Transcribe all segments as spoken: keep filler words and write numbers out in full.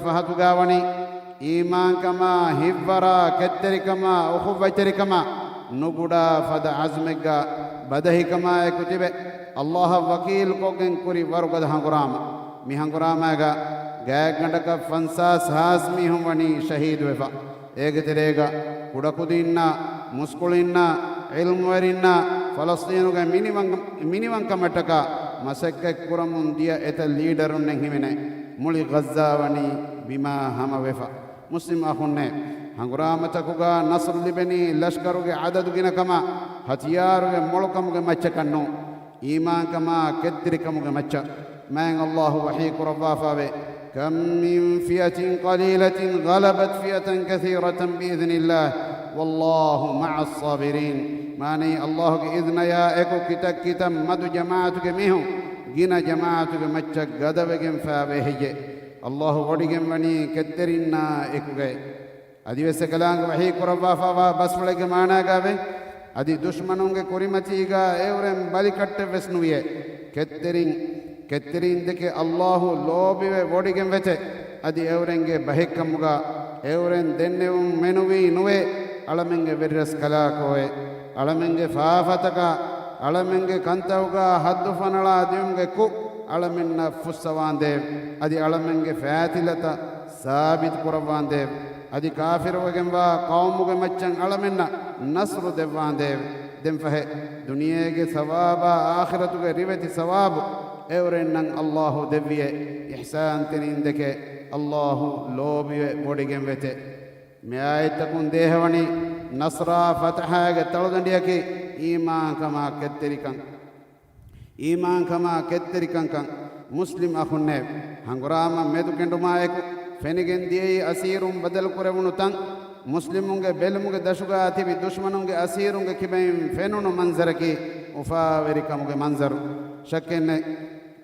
ފަހަތުގަ ވަނީ އީމާންކަމާ، ހިތްވަރާ، ކެތްތެރިކަމާ، އުޚުއްވަތްތެރިކަމާ، ނުގުޑާ ފަދަ އަޒްމެއްގަ ބަދަހިކަމާއެކު ތިބެ، އައްލާހަށް ވަކީލުކޮށްގެން ކުރި ވަރުގަދަ ހަނގުރާމަ. މި ހަނގުރާމައިގަ ގާތްގަނޑަކަށް ފަންސާސް ހާސް މީހުން ވަނީ ޝަހީދުވެފަ. އޭގެ ތެރޭގަ ކުޑަކުދީންނާ، މުސްކުޅިންނާ، ޢިލްމުވެރިންނާ، ފަލަސްޠީނުގެ މިނިވަން-، މިނިވަންކަމަށްޓަކާ މަސައްކަތް ކުރަމުން ދިޔަ އެތައް ލީޑަރުންނެއް ހިމެނޭ. މުޅި ޣައްޒާ ވަނީ ބިމާ ހަމަވެފަ. މުސްލިމް އަޚުންނޭ، ހަނގުރާމަތަކުގަ ނަޞްރު ލިބެނީ ލަޝްކަރުގެ ޢަދަދު ގިނަކަމާ، ހަތިޔާރުގެ މޮޅުކަމުގެ މައްޗަކަށް ނޫން. އީމާންކަމާ ކެތްތެރިކަމުގެ މައްޗަށް. މާތް އައްލާހު ވަޙީ ކުރައްވާފައެވެ. كم من فئة قليلة غلبت فئة كثيرة بإذن الله والله مع الصابرين. މާނައީ، އައްލާހުގެ އިޒްނަޔާ އެކު ކިތައް ކިތައް މަދު ޖަމާޢަތުގެ މީހުން ގިނަ ޖަމާޢަތުގެ މައްޗަށް ގަދަވެގެން ފާވޭ ހެއްޔޭ؟ އައްލާހު ވޮޑިގެން ވަނީ ކެތްތެރިންނާ އެކުގައި. އަދިވެސް އެކަލާނގެ ވަޙީ ކުރައްވާފައިވާ ބަސްފުޅެއްގެ މާނާގައިވޭ، އަދި ދުޝްމަނުންގެ ކުރިމަތީގަ އެއުރެން ބަލިކައްޓެއްވެސް ނުވިޔޭ. ކެތްތެރިން، ކެތްތެރިން ދެކެ އައްލާހު ލޯބިވެ ވޮޑިގެން ވެތެ. އަދި އެއުރެންގެ ބަހެއްކަމުގަ އެއުރެން ދެންނެވުން މެނުވީ ނުވޭ، އަޅަމެންގެ ވެރިރަސްކަލާކޯއެ. އަޅަމެންގެ ފާފަތަކާ، އަޅަމެންގެ ކަންތައުގަ ހައްދު ފަނަޅާ ދިޔުމުގެ ކުށް އަޅަމެންނަށް ފުއްސަވާނދޭވެ. އަދި އަޅަމެންގެ ފައިތިލަތައް ސާބިތު ކުރައްވާނދޭވެ. އަދި ކާފިރުވެގެންވާ ޤައުމުގެ މައްޗަށް އަޅަމެންނަށް ނަޞްރު ދެއްވާނދޭވެ. ދެންފަހެ، ދުނިޔޭގެ ސަވާބާ އާޚިރަތުގެ ރިވެތި ސަވާބު އެއުރެންނަށް އައްލާހު ދެއްވިޔޭ. އިޙްސާންތެރިން ދެކެ އައްލާހު ލޯބިވެ ވޮޑިގެން ވެތެ. މި އާޔަތްތަކުން ދޭހަވަނީ ނަޞްރާ ފަތަޙާގެ ތަޅުދަނޑިއަކީ އީމާންކަމާ ކެތްތެރިކަން. އީމާންކަމާ ކެތްތެރިކަންކަން. މުސްލިމް އަޚުންނޭ، ހަނގުރާމަ މެދުކެނޑުމާއެކު ފެނިގެން ދިޔައީ އަސީރުން ބަދަލުކުރެވުނު ތަން. މުސްލިމުންގެ ބެލުމުގެ ދަށުގަ ތިބި ދުޝްމަނުންގެ އަސީރުންގެ ކިބައިން ފެނުނު މަންޒަރަކީ އުފާވެރިކަމުގެ މަންޒަރު. ޝައްކެއްނެތް.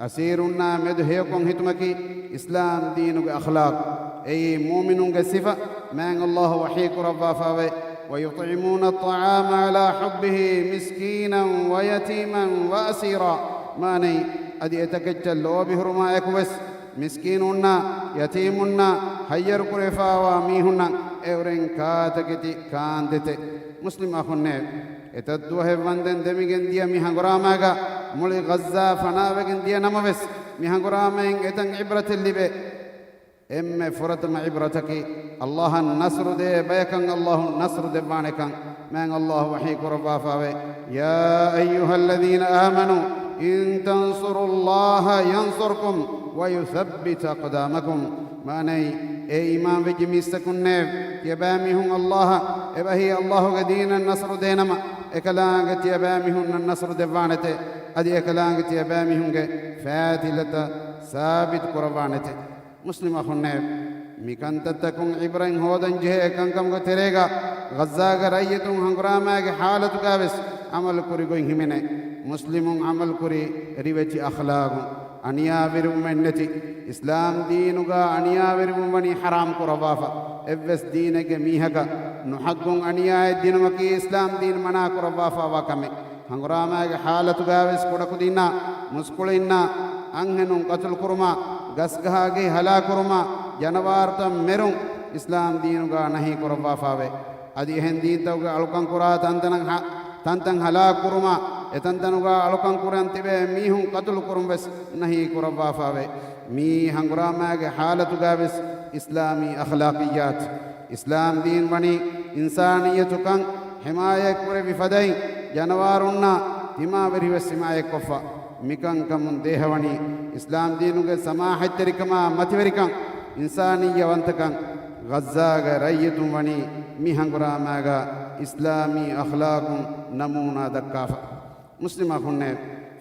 އަސީރުންނާ މެދު ހެޔޮކޮށް ހިތުމަކީ އިސްލާމް ދީނުގެ އަޚްލާޤު. އެއީ މުއުމިނުންގެ ސިފަ. މާތް އައްލާހު ވަޙީ ކުރައްވާފައިވޭ، ويطعمون الطعام على حبه مسكينا ويتيما وأسيرا. މާނައީ، އަދި އެތަކެއްޗަށް ލޯބިހުރުމާއެކުވެސް، މިސްކީނުންނާ، ޔަތީމުންނާ، ހައްޔަރުކުރެވިފައިވާ މީހުންނަށް އެއުރެން ކާތަކެތި ކާންދެތެ. މުސްލިމް އަޚުންނޭ، އެތައް ދުވަހެއް ވަންދެން ދެމިގެން ދިޔަ މި ހަނގުރާމައިގަ މުޅި ޣައްޒާ ފަނާވެގެން ދިޔަ ނަމަވެސް، މި ހަނގުރާމައިން އެތައް ޢިބްރަތެއް ލިބޭ. އެންމެ ފުރަތަމަ ޢިބްރަތަކީ، އައްލާހަށް ނަޞްރު ދޭ ބަޔަކަށް އައްލާހު ނަޞްރު ދެއްވާނެކަން. މާތް އައްލާހު ވަޙީ ކުރައްވާފައިވޭ، يا أيها الذين آمنوا إن تنصروا الله ينصركم ويثبت أقدامكم. މާނައީ، އޭ އީމާންވެއްޖެ މީސްތަކުންނޭ، ތިޔަބައިމީހުން އައްލާހަށް އެބަހީ އައްލާހުގެ ދީނަށް ނަޞްރު ދޭނަމަ، އެކަލާނގެ ތިޔަބައިމީހުންނަށް ނަޞްރު ދެއްވާނެތެ. އަދި އެކަލާނގެ ތިޔަބައިމީހުންގެ ފައިތިލަތައް ސާބިތު ކުރައްވާނެތެ. މުސްލިމް އަޚުންނޭ، މިކަންތައްތަކުން ޢިބްރަތް ހޯދަން ޖެހޭ ކަންކަމުގެ ތެރޭގަ، ޣައްޒާގެ ރައްޔިތުން ހަނގުރާމައިގެ ޙާލަތުގަވެސް ޢަމަލު ކުރި ގޮތް ހިމެނޭ. މުސްލިމުން ޢަމަލު ކުރީ ރިވެތި އަޚްލާގުން. އަނިޔާވެރިވުމެއް ނެތި. އިސްލާމް ދީނުގަ އަނިޔާވެރިވުން ވަނީ ޙަރާމް ކުރައްވާފަ. އެއްވެސް ދީނެއްގެ މީހަކަށް ނުޙައްޤުން އަނިޔާއެއް ދިނުމަކީ އިސްލާމް ދީން މަނާ ކުރައްވާފައިވާ ކަމެއް. ހަނގުރާމައިގެ ޙާލަތުގަވެސް ކުޑަކުދިންނާ، މުސްކުޅިންނާ، އަންހެނުން ޤަތުލު ކުރުމާ، ގަސްގަހާގެހި ހަލާކު ކުރުމާ، ޖަނަވާރުތައް މެރުން އިސްލާމް ދީނުގަ ނަހީ ކުރައްވާފައިވޭ. އަދި އެހެން ދީންތަކުގެ އަޅުކަން ކުރާ ތަންތަނަށް ހަ-، ތަންތަން ހަލާކު ކުރުމާ، އެތަންތަނުގަ އަޅުކަން ކުރަން ތިބޭ މީހުން ޤަތުލު ކުރުން ވެސް ނަހީ ކުރައްވާފައިވޭ. މިއީ ހަނގުރާމައިގެ ޙާލަތުގަވެސް އިސްލާމީ އަޚްލާޤިއްޔާތު. އިސްލާމް ދީން ވަނީ އިންސާނިއްޔަތުކަން ޙިމާޔަތްކުރެއްވި ފަދައިން، ޖަނަވާރުންނާ ތިމާވެރިވެސް ޙިމާޔަތްކޮށްފަ. މިކަންކަމުން ދޭހަވަނީ އިސްލާމް ދީނުގެ ސަމާޙަތްތެރިކަމާ، މަތިވެރިކަން، އިންސާނިއްޔަވަންތަކަން. ޣައްޒާގެ ރައްޔިތުން ވަނީ މި ހަނގުރާމައިގަ އިސްލާމީ އަޚްލާޤުން ނަމޫނާ ދައްކާފަ. މުސްލިމް އަޚުންނޭ،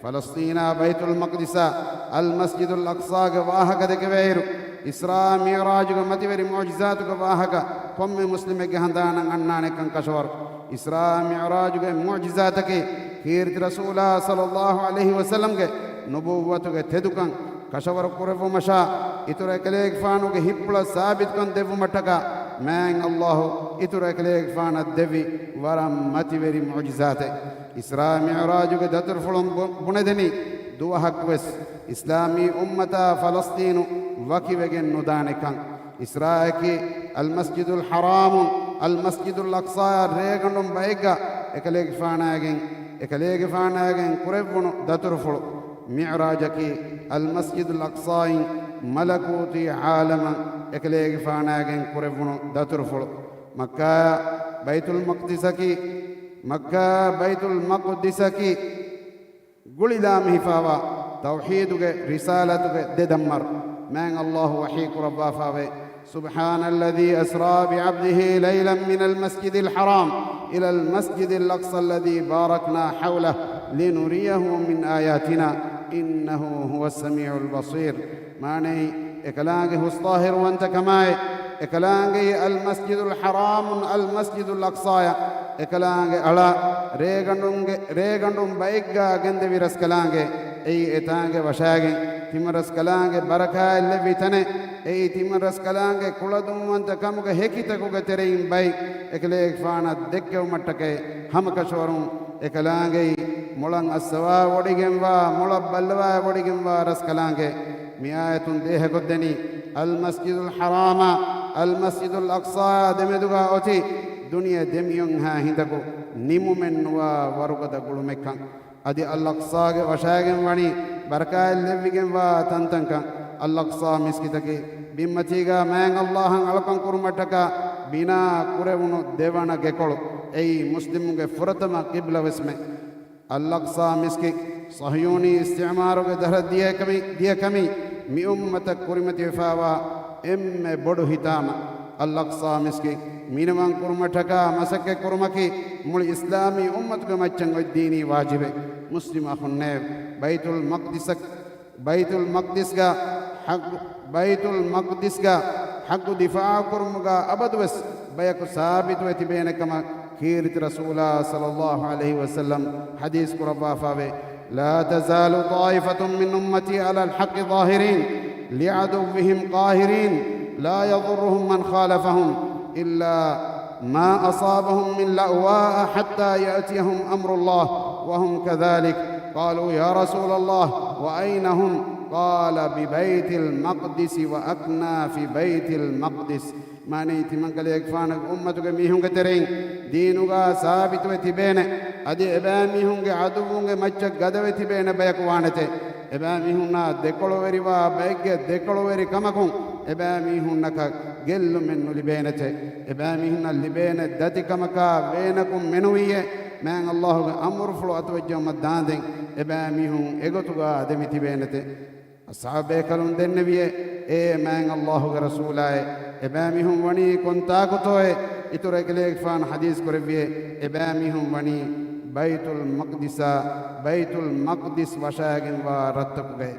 ފަލަސްޠީނާ ބައިތުލް މަޤްދިސާ އަލްމަސްޖިދުލް އަޤްޞާގެ ވާހަކަ ދެކެވޭއިރު، އިސްރާ މިޢުރާޖުގެ މަތިވެރި މުޢުޖިޒާތުގެ ވާހަކަ ކޮންމެ މުސްލިމެއްގެ ހަނދާނަށް އަންނާނެކަން ކަށަވަރު. އިސްރާ މިޢުރާޖުގެ މުޢުޖިޒާތަކީ، ކީރިތި ރަސޫލާ ޞައްލައްލާހު ޢަލައިހި ވަސައްލަމްގެ ނުބުއްވަތުގެ ތެދުކަން ކަށަވަރު ކުރެއްވުމަށާ، އިތުރު އެކަލޭގެފާނުގެ ހިތްޕުޅަށް ސާބިތުކަން ދެއްވުމަށްޓަކާ، މާތް އައްލާހު އިތުރު އެކަލޭގެފާނަށް ދެއްވި ވަރަށް މަތިވެރި މުޢުޖިޒާތެއް. އިސްރާ މިޢުރާޖުގެ ދަތުރުފުޅުން ބު-، ބުނެދެނީ، ދުވަހަކުވެސް އިސްލާމީ އުއްމަތާ ފަލަސްޠީނު ވަކިވެގެން ނުދާނެކަން. އިސްރާއަކީ އަލްމަސްޖިދުލް ޙަރާމުން އަލްމަސްޖިދުލް އަޤްޞާއަށް ރޭގަނޑުން ބައެއްގަ އެކަލޭގެފާނާގެން، އެކަލޭގެފާނާގެން ކުރެއްވުނު ދަތުރުފުޅު. މިޢުރާޖަކީ އަލްމަސްޖިދުލް އަޤްޞާއިން މަލަކޫތީ ޢާލަމަށް އެކަލޭގެފާނާގެން ކުރެއްވުނު ދަތުރުފުޅު. މައްކާއާ ބައިތުލް މަޤްދިސަކީ، މައްކާއާ ބައިތުލް މަޤްދިސަކީ ގުޅިލާ މިހިފާވާ ތައުޙީދުގެ ރިސާލަތުގެ ދެ ދަންމަރު. މާތް ﷲ ވަޙީ ކުރައްވާފާވޭ، سبحان الذي أسرى بعبده ليلا من المسجد الحرام إلى المسجد الأقصى الذي باركنا حوله لنريه من آياتنا إنه هو السميع البصير. މާނައީ، އެކަލާނގެ ހުސްޠާހިރުވަންތަކަމާއި، އެކަލާނގެއީ އަލްމަސްޖިދުލް ޙަރާމުން އަލްމަސްޖިދުލް އަޤްޞާޔަށް، އެކަލާނގެ އަޅާ، ރޭގަނޑުންގެ، ރޭގަނޑުން ބައެއްގާ ގެންދެވި ރަސްކަލާނގެ، އެއީ އެތާނގެ ވަށާގެން ތިމަން ރަސްކަލާނގެ ބަރަކާތް ލެއްވި ތަނެއް، އެއީ ތިމަން ރަސްކަލާނގެ ކުޅަދުންވަންތަ ކަމުގެ ހެކިތަކުގެ ތެރެއިން ބައި އެކަލޭގެފާނަށް ދެއްކެވުމަށްޓަކައި ހަމަކަށަވަރުން އެކަލާނގެއީ މޮޅަށް އައްސަވާ ވޮޑިގެންވާ، މޮޅަށް ބައްލަވާ ވޮޑިގެންވާ ރަސްކަލާނގެ. މި އާޔަތުން ދޭހަކޮށްދެނީ، އަލްމަސްޖިދުލް ޙަރާމާ އަލްމަސްޖިދުލް އަޤްޞާއާ ދެމެދުގާ އޮތީ ދުނިޔެ ދެމިއޮތްހާ ހިނދަކު ނިމުމެއްނުވާ ވަރުގަދަ ގުޅުމެއްކަން. އަދި އަލްއަޤްޞާގެ ވަށާގެން ވަނީ ބަރަކާތް ލެއްވިގެންވާ ތަންތަންކަން. އަލްއަޤްޞާ މިސްކިތަކީ ބިންމަތީގާ މާތް ﷲ އަށް އަޅުކަން ކުރުމަށްޓަކާ ބިނާ ކުރެވުނު ދެވަނަ ގެކޮޅު. އެއީ މުސްލިމުންގެ ފުރަތަމަ ޤިބްލަ ވެސްމެ. އަލްއަޤްޞާ މިސްކިތް ޞަހްޔޫނީ އިސްތިޢުމާރުގެ ދަށަށް ދިޔަކަމި، ދިޔަކަމީ މި އުއްމަތަށް ކުރިމަތިވެފާވާ އެންމެ ބޮޑު ހިތާމަ. އަލްއަޤްޞާ މިސްކިތް މިނިވަން ކުރުމަށްޓަކާ މަސައްކަތް ކުރުމަކީ މުޅި އިސްލާމީ އުއްމަތުގެ މައްޗަށް އޮތް ދީނީ ވާޖިބެއް. މުސްލިމް އަޚުންނޭވެ! ބައިތުލް މަޤްދިސަށް، ބައިތުލް މަޤްދިސްގަ ޙައްޤު، ބައިތުލް މަޤްދިސްގަ ޙައްޤު ދިފާޢު ކުރުމުގަ އަބަދުވެސް ބަޔަކު ސާބިތުވެ ތިބޭނެ ކަމަށް ކީރިތި ރަސޫލާ ޞައްލައްލާހު ޢަލައިހި ވަސައްލަމް ޙަދީޘް ކުރައްވާފާވޭ، لا تزال طائفة من أمتي على الحق ظاهرين لعدوهم قاهرين لا يضرهم من خالفهم إلا ما أصابهم من لأواء حتى يأتيهم أمر الله وهم كذلك. قالوا يا رسول الله وأين هم؟ قال ببيت المقدس وأكنافِ بيت المقدس. މާނައީ ތިމަންކަލޭގެފާނުގެ އުއްމަތުގެ މީހުންގެ ތެރެއިން ދީނުގާ ސާބިތުވެ ތިބޭނެ، އަދި އެބައިމީހުންގެ ޢަދުއްވުންގެ މައްޗަށް ގަދަވެ ތިބޭނެ ބަޔަކު ވާނެތެ. އެބައިމީހުންނާ ދެކޮޅުވެރިވާ ބައެއްގެ ދެކޮޅުވެރިކަމަކުން އެބައިމީހުންނަކަށް ގެއްލުމެއް ނުލިބޭނެތެ. އެބައިމީހުންނަށް ލިބޭނެ ދަތިކަމަކާ ވޭނަކުން މެނުވީއޭ، މާތް ﷲ ގެ އަމުރުފުޅު އަތުވެއްޖައުމަށް ދާނދެން އެބައިމީހުން އެގޮތުގާ ދެމިތިބޭނެތެ. އަޞްޙާބޭކަލުން ދެންނެވިއޭ، އޭ މާތް ﷲ ގެ ރަސޫލާއޭ، އެބައިމީހުން ވަނީ ކޮންތާކުތޯއޭ؟ އިތުރަށް އެކަލޭގެފާނު ޙަދީޘް ކުރެއްވިއޭ، އެބައިމީހުން ވަނީ ބައިތުލް މަޤްދިސާ، ބައިތުލް މަޤްދިސް ވަށާގެންވާ ރަށްތަކުގައި.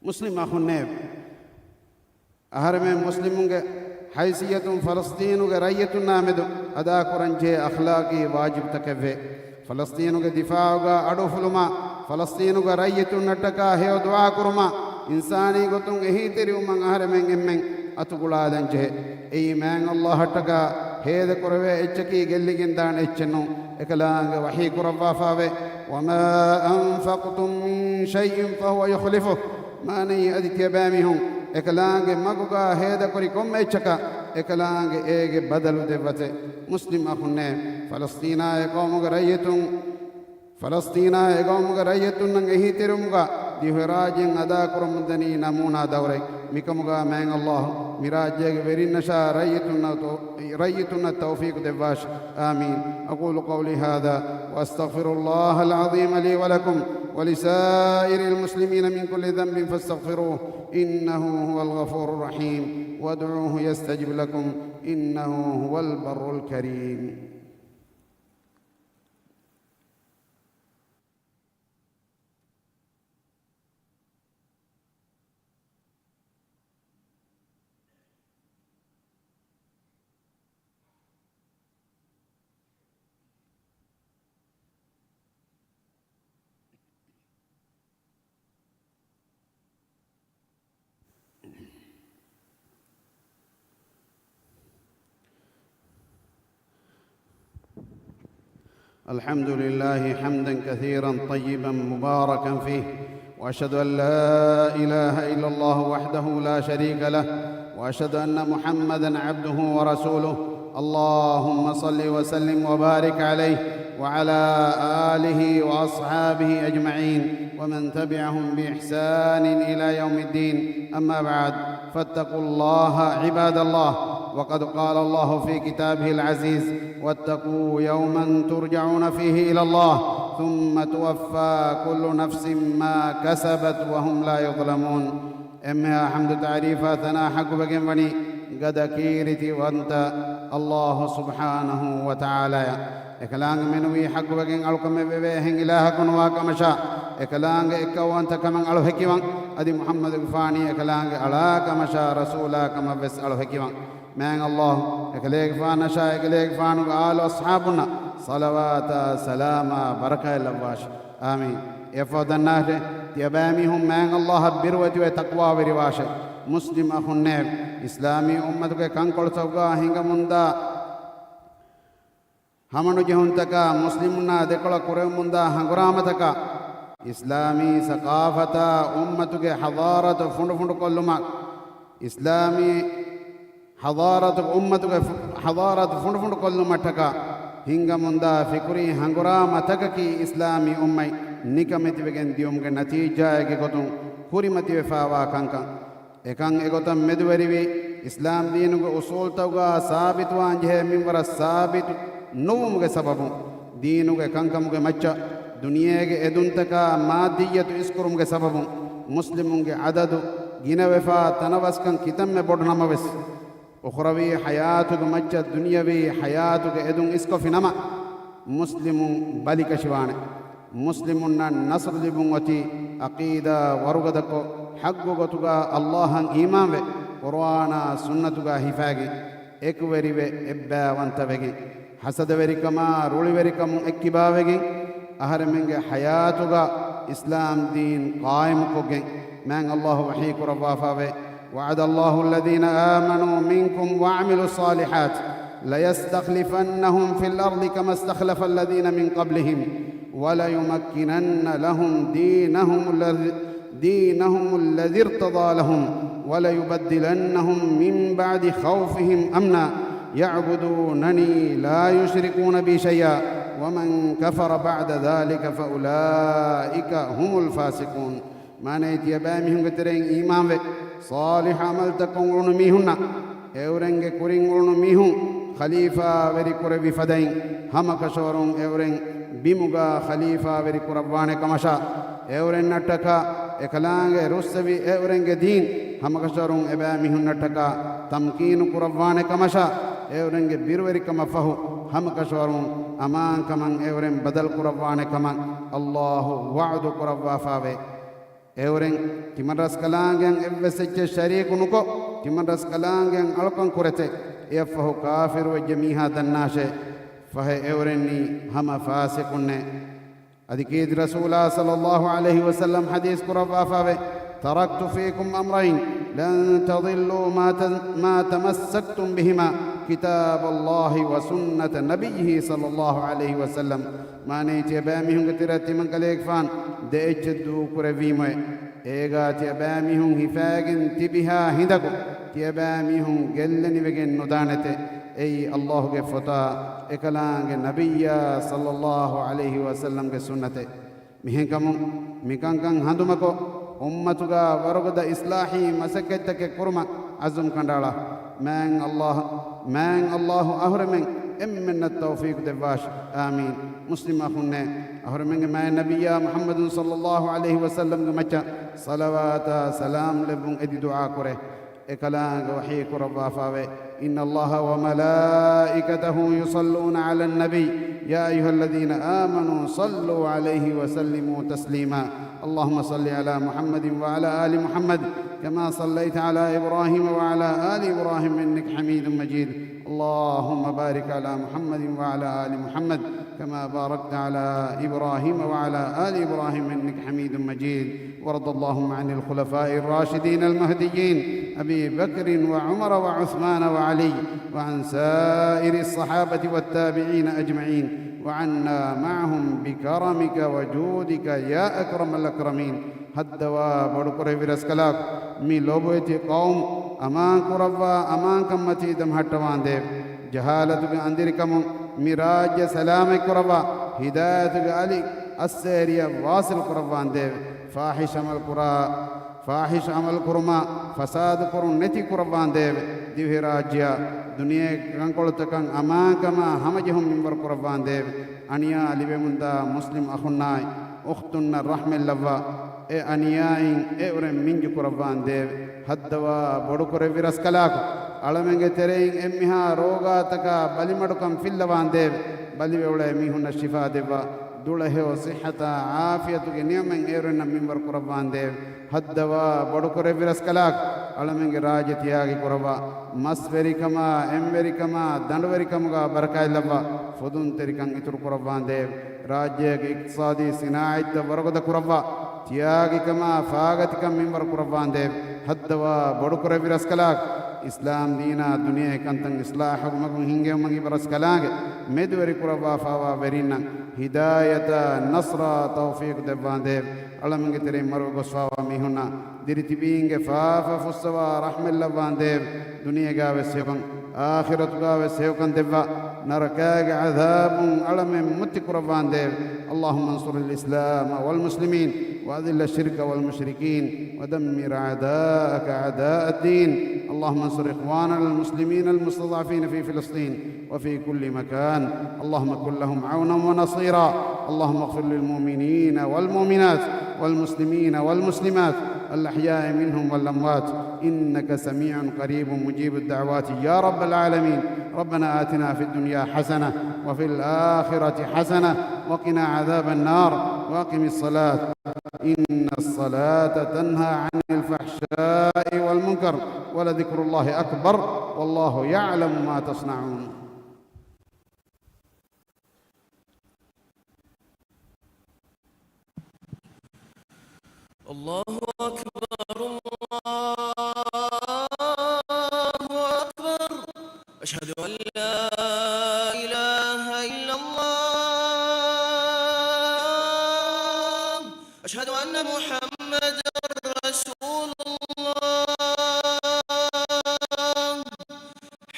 މުސްލިމް އަޚުންނޭވެ! އަހަރެމެން މުސްލިމުންގެ ހައިސިއްޔަތުން ފަލަސްޠީނުގެ ރައްޔިތުންނާ މެދު އަދާކުރަންޖެހޭ އަޚްލާޤީ ވާޖިބުތަކެއްވޭ. ފަލަސްޠީނުގެ ދިފާޢުގާ އަޑުއުފުލުމާ، ފަލަސްޠީނުގެ ރައްޔިތުންނަށްޓަކާ ހެޔޮ ދުޢާ ކުރުމާ، އިންސާނީ ގޮތުން އެހީތެރިވުމަށް އަހަރެމެން އެންމެން އަތުގުޅާލަންޖެހޭ. އެއީ މާތް ﷲ އަށްޓަކާ ހޭދަކުރެވޭ އެއްޗަކީ ގެއްލިގެންދާނެ އެއްޗެއްނޫން. އެކަލާނގެ ވަޙީ ކުރައްވާފާވޭ، وما أنفقتم من شيء فهو يخلفه. މާނައީ އަދި ތިޔަބައިމީހުން އެކަލާނގެ މަގުގާ ހޭދަކުރި ކޮންމެ އެއްޗަކަށް އެކަލާނގެ އޭގެ ބަދަލު ދެއްވަތެ. މުސްލިމް އަޚުންނޭ، ފަލަސްޠީނާ އެ ޤައުމުގެ ރައްޔިތުން، ފަލަސްޠީނާ އެ ޤައުމުގެ ރައްޔިތުންނަށް އެހީތެރިވުމުގާ ދިވެހިރާއްޖެއިން އަދާކުރަމުންދަނީ ނަމޫނާ ދައުރެއް. މިކަމުގާ މާތް ﷲ މިރާއްޖޭގެ ވެރިންނަށާ ރައްޔިތުންނަށް ތައު-، ރައްޔިތުންނަށް ތައުފީޤު ދެއްވާށި. آمين. أقول قولي هذا وأستغفر الله العظيم لي ولكم ولسائر المسلمين من كل ذنب فاستغفروه إنه هو الغفور الرحيم وادعوه يستجب لكم إنه هو البر الكريم. الحمد لله حمدا كثيرا طيبا مباركا فيه، وأشهد أن لا إله إلا الله وحده لا شريك له، وأشهد أن محمدا عبده ورسوله. اللهم صل وسلم وبارك عليه وعلى آله وأصحابه أجمعين ومن تبعهم بإحسان إلى يوم الدين. أما بعد، فاتقوا الله عباد الله، وقد قال الله في كتابه العزيز: واتقوا يوما ترجعون فيه إلى الله ثم توفى كل نفس ما كسبت وهم لا يظلمون. އެންމެހާ ޙަމްދު ތަޢުރީފާ ޘަނާ ޙައްޤުވެގެން ވަނީ ގަދަ ކީރިތިވަންތަ ﷲ ސުބްޙާނަހޫ ވަތަޢާލާއަށް. އެކަލާނގެ މެނުވީ ޙައްޤުވެގެން އަޅުކަމެއް ވެވޭ އެހެން އިލާހަކު ނުވާ ކަމަށާ، އެކަލާނގެ އެއްކައުވަންތަ ކަމަށް އަޅު ހެކިވަން، އަދި މުޙައްމަދުގެފާނީ އެކަލާނގެ އަޅާ ކަމަށާ ރަސޫލާ ކަމަށް ވެސް އަޅު ހެކިވަން. މާތް ﷲ އެކަލޭގެފާނަށާ އެކަލޭގެފާނުގެ އާލު އަޞްޙާބުންނަށް ޞަލަވާތާ ސަލާމާ ބަރަކާތް ލައްވާށި. އާމީން. އެއަށްފަހު ދަންނާށޭ، ތިޔަބައިމީހުން މާތް ﷲއަށް ބިރުވެތިވެ ތަޤްވާވެރިވާށޭ. މުސްލިމް އަޚުންނޭވެ! އިސްލާމީ އުއްމަތުގެ ކަންކޮޅުތަކުގަ ހިނގަމުންދާ ހަމަނުޖެހުންތަކާ، މުސްލިމުންނާ ދެކޮޅަށް ކުރެވެމުންދާ ހަނގުރާމަތަކާ، އިސްލާމީ ސަޤާފަތާ އުއްމަތުގެ ޙަޟާރަތު ފުނޑުފުނޑުކޮށްލުމަށް، އިސްލާމީ ޙަޟާރަތު އުއްމަތުގެ ފު-، ޙަޟާރަތު ފުނޑުފުނޑުކޮށްލުމަށްޓަކާ ހިނގަމުންދާ ފިކުރީ ހަނގުރާމަތަކަކީ އިސްލާމީ އުއްމަތް ނިކަމެތިވެގެން ދިޔުމުގެ ނަތީޖާއެއްގެ ގޮތުން ކުރިމަތިވެފާވާ ކަންކަން. އެކަން އެގޮތަށް މެދުވެރިވި، އިސްލާމް ދީނުގެ އުޞޫލްތަކުގަ ސާބިތުވާންޖެހޭ މިންވަރަށް ސާބިތު ނުވުމުގެ ސަބަބުން، ދީނުގެ ކަންކަމުގެ މައްޗަށް ދުނިޔޭގެ އެދުންތަކާ މާއްދިއްޔަތު އިސްކުރުމުގެ ސަބަބުން، މުސްލިމުންގެ ޢަދަދު ގިނަވެފާ ތަނަވަސްކަން ކިތަންމެ ބޮޑު ނަމަވެސް، އުޚްރަވީ ޙަޔާތުގެ މައްޗަށް ދުނިޔަވީ ޙަޔާތުގެ އެދުން އިސްކޮށްފި ނަމަ، މުސްލިމުން ބަލިކަށިވާނެ. މުސްލިމުންނަށް ނަޞްރު ލިބުން އޮތީ ޢަޤީދާ ވަރުގަދަކޮށް، ޙައްޤު ގޮތުގަ ﷲއަށް އީމާންވެ، ޤުރުއާނާ ސުންނަތުގަ ހިފާގެން، އެކުވެރިވެ އެއްބައިވަންތަވެގެން، ޙަސަދަވެރިކަމާ ރުޅިވެރިކަމުން އެއްކިބާވެގެން، އަހަރެމެންގެ ޙަޔާތުގަ އިސްލާމް ދީން ޤާއިމުކޮށްގެން، މާތް ﷲ ވަޙީ ކުރައްވާފައިވޭ، وعد الله الذين آمنوا منكم وعملوا الصالحات ليستخلفنهم في الأرض كما استخلف الذين من قبلهم وليمكنن لهم دينهم الذي، دينهم الذي ارتضى لهم وليبدلنهم من بعد خوفهم أمنا يعبدونني لا يشركون بي شيئا ومن كفر بعد ذلك فأولئك هم الفاسقون. މާނައީ، ތިޔަބައިމީހުންގެ ތެރެއިން އީމާންވެ، ޞާލިޙު ޢަމަލުތައް ކޮށް އުޅުނު މީހުންނަށް، އެއުރެންގެ ކުރިން އުޅުނު މީހުން ޚަލީފާވެރި ކުރެއްވި ފަދައިން، ހަމަކަށަވަރުން އެއުރެން ބިމުގަ ޚަލީފާވެރި ކުރައްވާނެ ކަމަށާ، އެއުރެންނަށްޓަކާ އެކަލާނގެ ރުއްސެވި އެއުރެންގެ ދީން ހަމަކަށަވަރުން އެބައިމީހުންނަށްޓަކާ ތަމްކީނު ކުރައްވާނެ ކަމަށާ، އެއުރެންގެ ބިރުވެރިކަމަށް ފަހު ހަމަކަށަވަރުން އަމާންކަމަށް އެއުރެން ބަދަލު ކުރައްވާނެ ކަމަށް ﷲ ވަޢުދު ކުރައްވާފައިވޭ. އެއުރެން ތިމަންރަސްކަލާނގެއަށް އެއްވެސް އެއްޗެއް ޝަރީކު ނުކޮށް، ތިމަންރަސްކަލާނގެއަށް އަޅުކަން ކުރެތެ. އެއަށްފަހު ކާފިރުވެއްޖެ މީހާ ދަންނާށޭ، ފަހެ އެއުރެންނީ ހަމަ ފާސިޤުންނޭ. އަދި ކީރިތި ރަސޫލާ ޞައްލައްލާހު ޢަލައިހި ވަސައްލަމް ޙަދީޘް ކުރައްވާފައިވޭ، تركت فيكم أمرين لن تضلوا ما ت-، ما تمسكتم بهما كتاب الله وسنة نبيه صلى الله عليه وسلم. މާނައީ، ތިޔަބައިމީހުންގެ ތެރެއަށް ތިމަން ކަލޭގެފާނު ދެ އެއްޗެއް ދޫކުރެއްވީމުއޭ. އޭގާ ތިޔަބައިމީހުން ހިފައިގެން ތިބިހާ ހިނދަކު، ތިޔަބައިމީހުން ގެއްލެނިވެގެން ނުދާނެތެ. އެއީ ﷲގެ ފޮތާ، އެކަލާނގެ ނަބިއްޔާ ޞައްލައްލާހު ޢަލައިހި ވަސައްލަމްގެ ސުންނަތެއް. މިހެންކަމުން، މިކަންކަން ހަނދުމަކޮށް، އުއްމަތުގަ ވަރުގަދަ އިޞްލާޙީ މަސައްކަތްތަކެއް ކުރުމަށް ޢަޒުމް ކަނޑައަޅާ. މާތް ﷲ، މާތް ﷲ އަހުރެމެން އެންމެންނަށް ތައުފީޤު ދެއްވާށި. އާމީން. މުސްލިމް އަޚުންނޭ، އަހުރެމެންގެ މާތް ނަބިއްޔާ މުޙައްމަދު ޞައްލައްލާހު ޢަލައިހި ވަސައްލަމްގެ މައްޗަށް ޞަލަވާތާ ސަލާމް ލެއްވުން އެދި ދުޢާ ކުރޭ. އެކަލާނގެ ވަޙީ ކުރައްވާފައިވޭ، إن الله وملائكته يصلون على النبي يا أيها الذين آمنوا صلوا عليه وسلموا تسليما. اللهم صل على محمد وعلى آل محمد كما صليت على إبراهيم وعلى آل إبراهيم إنك حميد مجيد. اللهم بارك على محمد وعلى آل محمد كما باركت على إبراهيم وعلى آل إبراهيم إنك حميد مجيد. وارض اللهم عن الخلفاء الراشدين المهديين أبي بكر وعمر وعثمان وعلي وعن سائر الصحابة والتابعين أجمعين وعنا معهم بكرمك وجودك يا أكرم الأكرمين. ހައްދަވާ ބޮޑުކުރެއްވި ރަސްކަލާކޮ، މި ލޮބުވެތި ޤައުމު އަމާން ކުރައްވާ، އަމާންކަންމަތީ ދަމަހައްޓަވާނދޭވެ. ޖަހާލަތުގެ އަނދިރިކަމުން މި ރާއްޖެ ސަލާމަތް ކުރައްވާ، ހިދާޔަތުގެ އަލި އައްސޭރިއަށް ވާސިލް ކުރައްވާނދޭވެ. ފާޙިޝް ޢަމަލު ކުރާ، ފާޙިޝް ޢަމަލު ކުރުމާ، ފަސާދަ ކުރުން ނެތި ކުރައްވާނދޭވެ. ދިވެހިރާއްޖެއާ ދުނިޔޭގެ ކަންކޮޅުތަކަށް އަމާންކަމާ ހަމަޖެހުން މިންވަރު ކުރައްވާނދޭވެ. އަނިޔާ ލިބެމުންދާ މުސްލިމް އަޚުންނާއި އުޚްތުންނަށް ރަޙްމަތްލައްވާ، އެ އަނިޔާއިން އެއުރެން މިންޖު ކުރައްވާނދޭވެ. ހައްދަވާ ބޮޑުކުރެއްވި ރަސްކަލާކޮ، އަޅަމެންގެ ތެރެއިން އެންމެހާ ރޯގާތަކާ ބަލިމަޑުކަން ފިއްލަވާނދޭވެ. ބަލިވެ އުޅޭ މީހުންނަށް ޝިފާ ދެއްވާ، ދުޅަހެޔޮ ޞިއްޙަތާ ޢާފިޔަތުގެ ނިޢުމަތް އޭރުންނަށް މިންވަރު ކުރައްވާނދޭވެ. ހައްދަވާ ބޮޑުކުރެއްވި ރަސްކަލާކޮ، އަޅަމެންގެ ރާއްޖެ ތިޔާގި ކުރައްވާ، މަސްވެރިކަމާ، އެންވެރިކަމާ، ދަނޑުވެރިކަމުގާ ބަރަކާތްލައްވާ، ފުދުންތެރިކަން އިތުރު ކުރައްވާނދޭވެ. ރާއްޖޭގެ އިޤްތިޞާދީ ސިނާޢަތްތައް ވަރުގަދަ ކުރައްވާ، ތިޔާގިކަމާ ފާގަތިކަން މިންވަރު ކުރައްވާނދޭވެ. ހައްދަވާ ބޮޑުކުރެއްވި ރަސްކަލާކޮ، އިސްލާމް ދީނާ ދުނިޔޭ ކަންތައް އިޞްލާޙު މަގުން ހިންގެވުމަށް އިބަ ރަސްކަލާނގެ މެދުވެރި ކުރައްވާފާވާ ވެރިންނަށް ހިދާޔަތާ، ނަޞްރާ، ތައުފީޤު ދެއްވާނދޭވެ. އަޅަމެންގެ ތެރެއިން މަރުވެ ގޮސްފާވާ މީހުންނާ ދިރިތިބީންގެ ފާފަ ފުއްސަވާ ރަޙްމަތްލައްވާނދޭވެ. ދުނިޔޭގާވެސް ހެޔޮކަން، އާޚިރަތުގާވެސް ހެޔޮކަން ދެއްވާ، ނަރަކާގެ ޢަޛާބުން އަޅަމެން މުއްތި ކުރައްވާނދޭވެ. اللهم انصر الإسلام والمسلمين وأذل الشرك والمشركين ودمر أعداءك أعداء الدين. اللهم انصر إخواننا المسلمين المستضعفين في فلسطين وفي كل مكان. اللهم كن لهم عونا ونصيرا. اللهم اغفر للمؤمنين والمؤمنات والمسلمين والمسلمات الأحياء منهم والأموات، إنك سميع قريب مجيب الدعوات يا رب العالمين. ربنا آتنا في الدنيا حسنة وفي الآخرة حسنة وقنا عذاب النار. وأقم الصلاة، إن الصلاة تنهى عن الفحشاء والمنكر، ولذكر الله أكبر، والله يعلم ما تصنعون. الله أكبر، الله أكبر. أشهد أن لا إله إلا الله. أشهد أن محمدا رسول الله.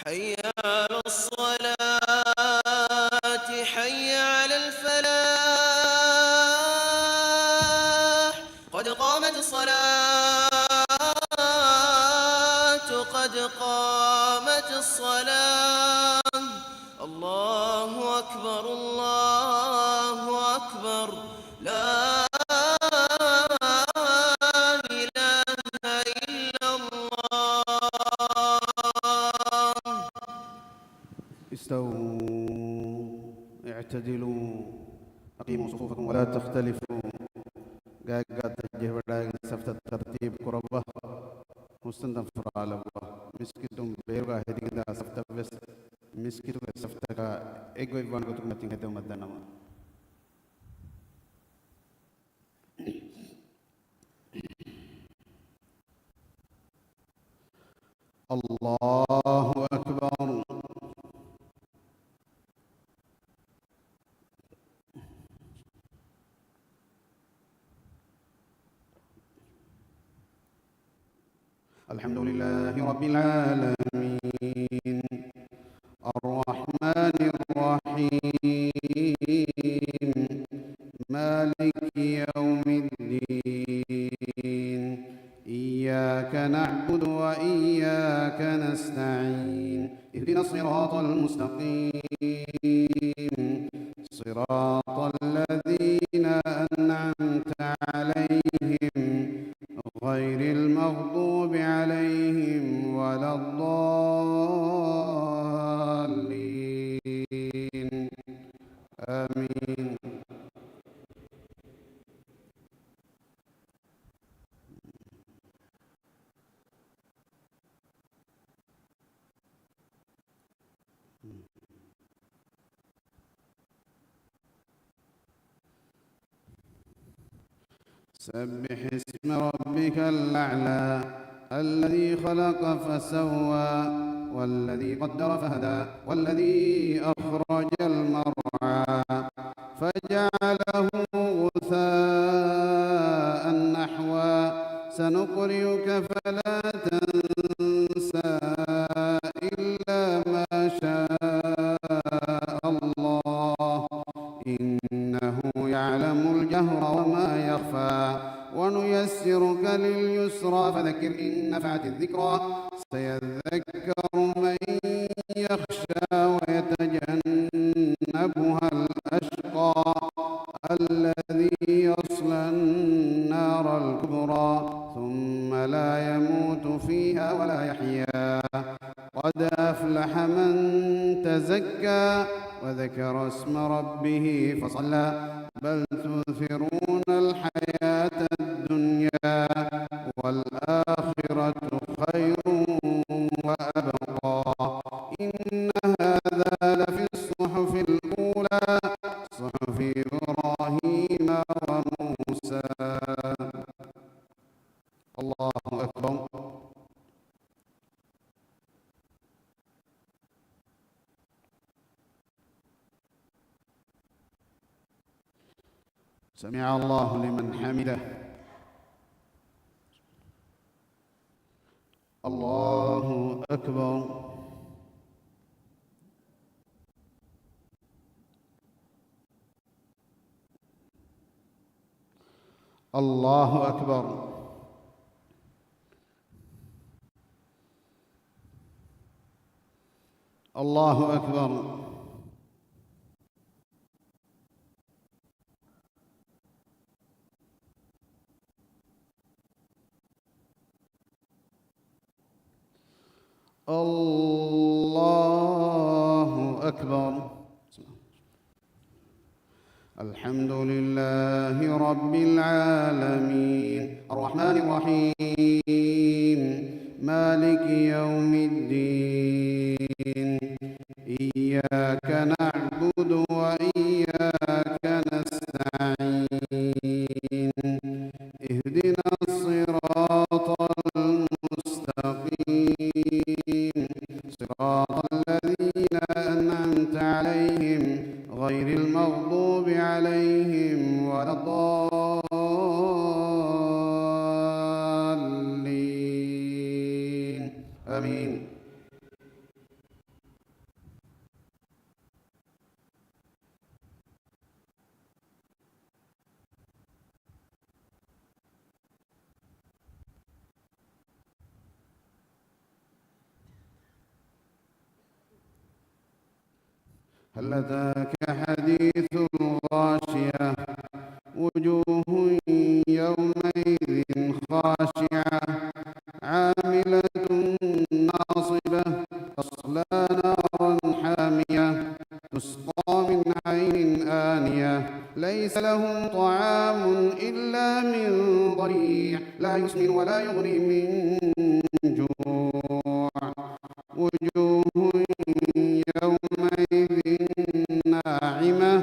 حي على الصلاة، حي على الفلاح. قد قامت الصلاة، قد قامت الصلاة. الله أكبر، الله أكبر. لا إله إلا الله. استووا، اعتدلوا، أقيموا صفوفكم ولا تختلفوا. ގާތްގާތަށް ޖެހިވަޑައިގެން ސަފްތައް ތަރްތީބު ކުރައްވާ، ހުސްތަންތަން ފުރާލައްވާ. މިސްކިތުން ބޭރުގާ ހެދިގެންދާ ސަފްތައްވެސް މިސްކިތުގެ ސަފްތަކާ އެއްގޮތްވާނެ ގޮތުގެ މަތިން ހެދެވުމަށް ދަންނަވަން. الله أكبر. الحمد لله رب العالمين. الرحمن الرحيم. مالك يوم الدين. إياك نعبد وإياك نستعين. اهدنا الصراط المستقيم. صراط الذين أنعمت عليهم غير المغضوب عليهم ولا الضالين. آمين. سبح اسم ربك الأعلى. الذي خلق فسوى، والذي قدر فهدى، والذي أخرج المرعى، فجعله غثاء أحوى. سنقرئك فلا تنسى. الجهر وما يخفى، ونيسرك لليسرى، فذكر إن نفعت الذكرى، سيذكر من يخشى ويتجنبها الأشقى، الذي يصلى النار الكبرى، ثم لا يموت فيها ولا يحيا، قد أفلح من تزكى، وذكر اسم ربه فصلى، بل تؤثرون الحياة الدنيا، والآخرة خير وأبقى، إن هذا لفي الصحف الأولى، صحف إبراهيم وموسى. الله أكبر. سمع الله لمن حمده. الله أكبر. الله أكبر. الله أكبر. الله أكبر. الحمد لله رب العالمين. الرحمن الرحيم. مالك يوم الدين. إياك نعبد وإياك نستعين. اهدنا الصراط المستقيم. صراط الذين أنعمت عليهم غير المغضوب عليهم ولا الضالين. آمين. هل أتاك حديث الغاشية. وجوه يومئذ خاشعة. عاملة ناصبة. تصلى نارا حامية. تسقى من عين آنية. ليس لهم طعام إلا من ضريع. لا يسمن ولا يغني من جوع. وجوه يومئذ ناعمة.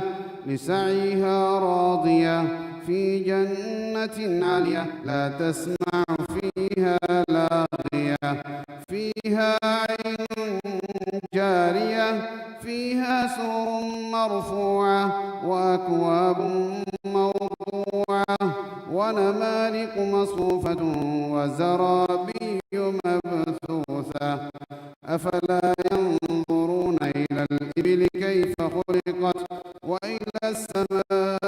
لسعيها راضية. في جنة عالية. لا تسمع فيها لاغية. فيها عين جارية. فيها سرر مرفوعة. وأكواب موضوعة. ونمارق مصفوفة. وزرابي مبثوثة. أفلا ينظرون إلى الإبل كيف خلقت وإلى السماء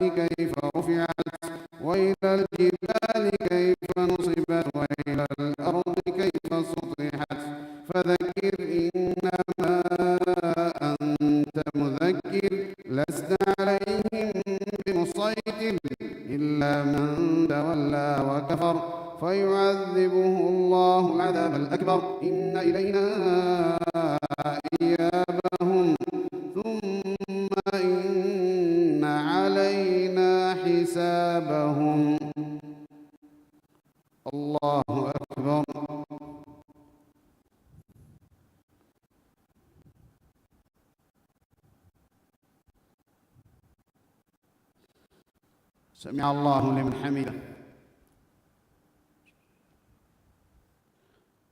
كيف رفعت وإلى الجبال كيف نصبت وإلى الأرض كيف سطحت. فذكر إنما أنت مذكر. لست عليهم بمسيطر إلا من تولى وكفر فيعذبه الله العذاب الأكبر إن إلينا إيابهم ثم إن علينا حسابهم. الله أكبر. سمع الله لمن حمده.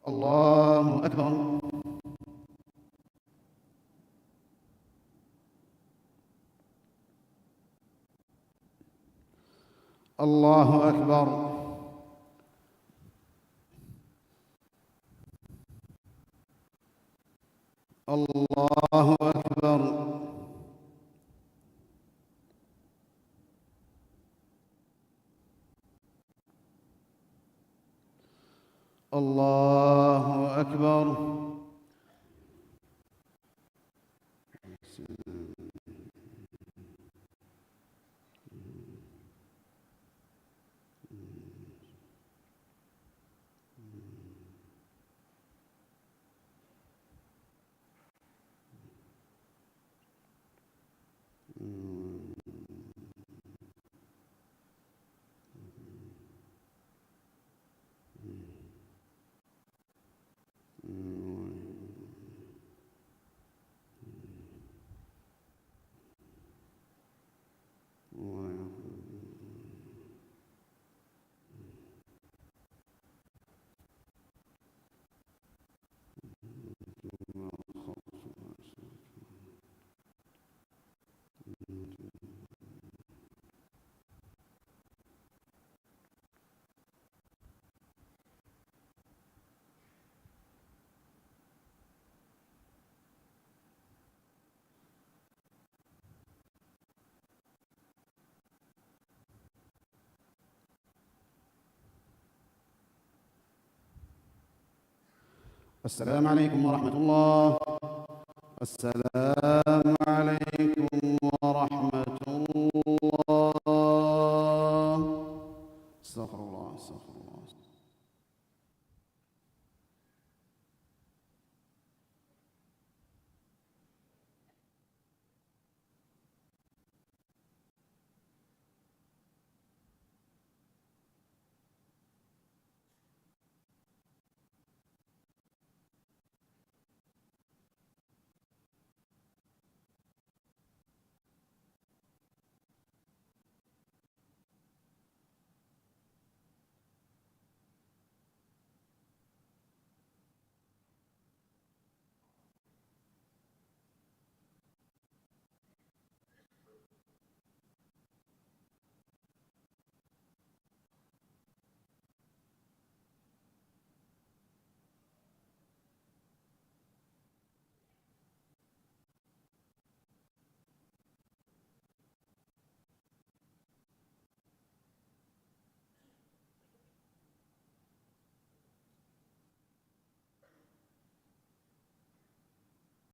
الله أكبر. الله أكبر. الله أكبر. أكبر. السلام عليكم ورحمة الله. السلام